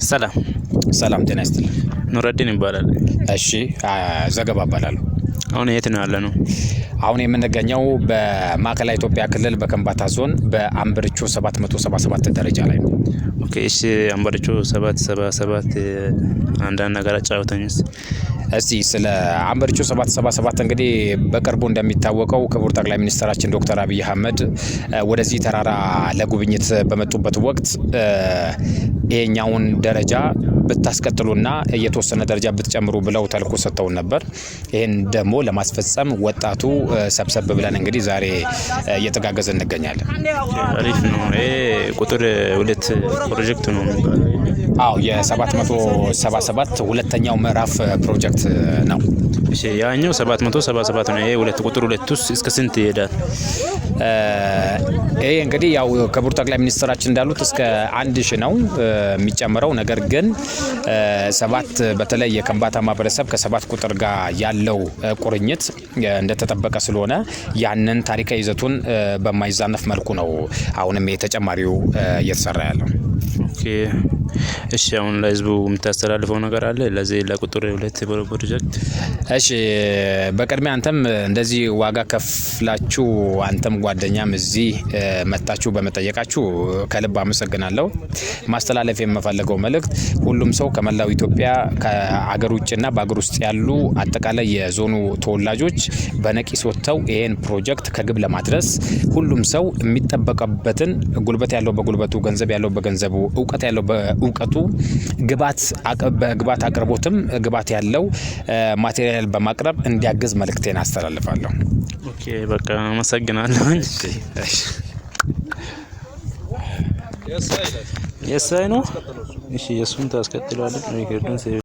ሰላም። ሰላም፣ ጤና ይስጥልኝ። ኑረዲን ይባላል። እሺ፣ ዘገባ እባላለሁ። አሁን የት ነው ያለነው? አሁን የምንገኘው በማዕከላዊ ኢትዮጵያ ክልል በከምባታ ዞን በአምበሪቾ 777 ደረጃ ላይ ነው። Okay፣ እሺ፣ አምበሪቾ 777 አንዳንድ ነገር አጫውተኝስ። እስቲ ስለ አምበሪቾ 777፣ እንግዲህ በቅርቡ እንደሚታወቀው ክቡር ጠቅላይ ሚኒስትራችን ዶክተር አብይ አህመድ ወደዚህ ተራራ ለጉብኝት በመጡበት ወቅት ይሄኛውን ደረጃ ብታስቀጥሉና የተወሰነ ደረጃ ብትጨምሩ ብለው ተልእኮ ሰጥተውን ነበር። ይህን ደግሞ ለማስፈጸም ወጣቱ ሰብሰብ ብለን እንግዲህ ዛሬ እየተጋገዘ እንገኛለን። አሪፍ ነው። ይሄ ቁጥር 2 ፕሮጀክት ነው የሚባለው። አዎ፣ የ777 ሁለተኛው ምዕራፍ ፕሮጀክት ነው። እሺ፣ ያኛው 777 ነው። ይሄ ሁለት ቁጥር 2 ውስጥ እስከ ስንት ይሄዳል? ይሄ እንግዲህ ያው ክቡር ጠቅላይ ሚኒስትራችን እንዳሉት እስከ 1000 ነው የሚጨምረው። ነገር ግን 7 በተለይ የከምባታ ማህበረሰብ ከ7 ቁጥር ጋር ያለው ቁርኝት እንደተጠበቀ ስለሆነ ያንን ታሪካዊ ይዘቱን በማይዛነፍ መልኩ ነው አሁንም የተጨማሪው እየተሰራ ያለው። Okay፣ እሺ፣ አሁን ለህዝቡ የምታስተላልፈው ነገር አለ ለዚህ ለቁጥር 2 ፕሮጀክት? እሺ፣ በቅድሚያ አንተም እንደዚህ ዋጋ ከፍላችሁ አንተም ጓደኛም እዚህ መጥታችሁ በመጠየቃችሁ ከልብ አመሰግናለሁ። ማስተላለፍ የምፈልገው መልእክት ሁሉም ሰው ከመላው ኢትዮጵያ፣ ከአገር ውጭና በአገር ውስጥ ያሉ አጠቃላይ የዞኑ ተወላጆች በነቂስ ወጥተው ይሄን ፕሮጀክት ከግብ ለማድረስ ሁሉም ሰው የሚጠበቅበትን ጉልበት ያለው በጉልበቱ፣ ገንዘብ ያለው በገንዘቡ፣ እውቀት ያለው በእውቀቱ፣ በግብዓት አቅርቦትም ግብዓት ያለው material በማቅረብ እንዲያግዝ መልእክቴን አስተላልፋለሁ። Okay፣ በቃ አመሰግናለሁ። የሳይ ነው። እሺ፣ የሱን ታስቀጥለዋለህ። Record ኡን።